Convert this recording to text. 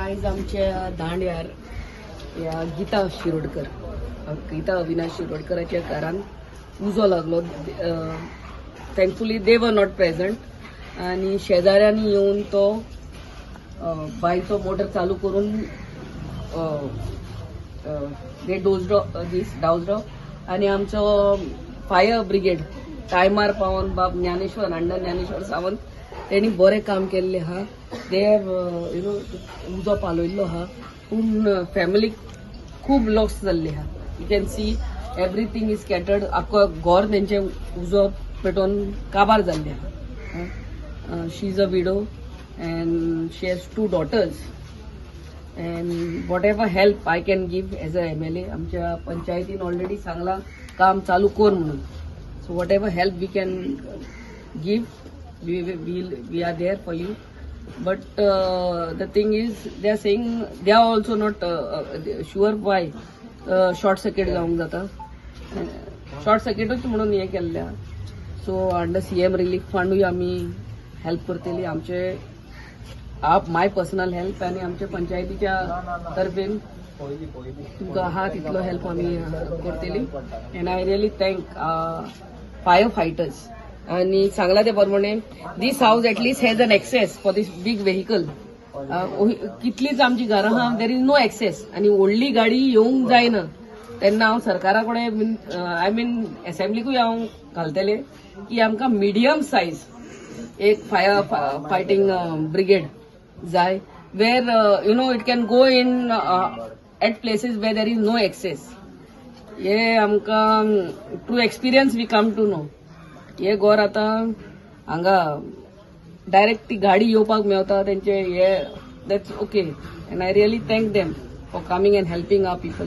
आयज आमच्या दांड्यार ह्या गीता शिरोडकर, गीता अविनाश शिरोडकराच्या घरान उजो लागलो. Thankfully they were not present आणि शेजाऱ्यांनी येवन तो बांयचो मोटर चालू करून they doused this doused off. आणि आमचो फायर ब्रिगेड टायमार पावोन बाब ज्ञानेश्वर, अंडर ज्ञानेश्वर सावंत, तेणी बरें काम केल्लें आहा. They have you know उजो पालयल्लो आहा, पूण फॅमिलीक खूब लॉस जाल्ले आहा. You can see everything is scattered. आख्खो घर तेंचे उजो पेटोवन काबार जाल्ले आहा. She is a widow and she has two daughters, and whatever help I can give as a MLA, आमच्या पंचायतीन ऑलरेडी सांगलां काम चालू कर म्हणून, so whatever help we can give, we are there for you. But the thing is, they are saying they are also not sure why short circuit जावंक जाता. Short सर्किटूच म्हणून हें केल्लें आहा. सो अंडर सीएम रिलीफ फंडूय आमी help करतली. आमचे आप माय पर्सनल हेल्प आनी आमच्या पंचायतीच्या तर्फेन तुमकां आहा तितलो हेल्प आमी करतली. And I really thank fire fighters. आणि सांगला ते प्रमाणे, this house at least has an access for this big vehicle. कितलीच आमची घरां आहा, there is no access आणि व्हडली गाडी येवंक जायना. तेन्ना हांव सरकारा कडेन, I mean एसेंब्लीकूय हांव घालतले की आमकां मिडियम सायज एक फायर फायटींग ब्रिगेड जाय, where it can go in at places where there is no access. हे आमकां through experience we come to know. हे घर आतां हांगा डायरेक्ट ती गाडी येवपाक मेवता तेंचे हे, that's okay, and I really thank them for coming and helping our people.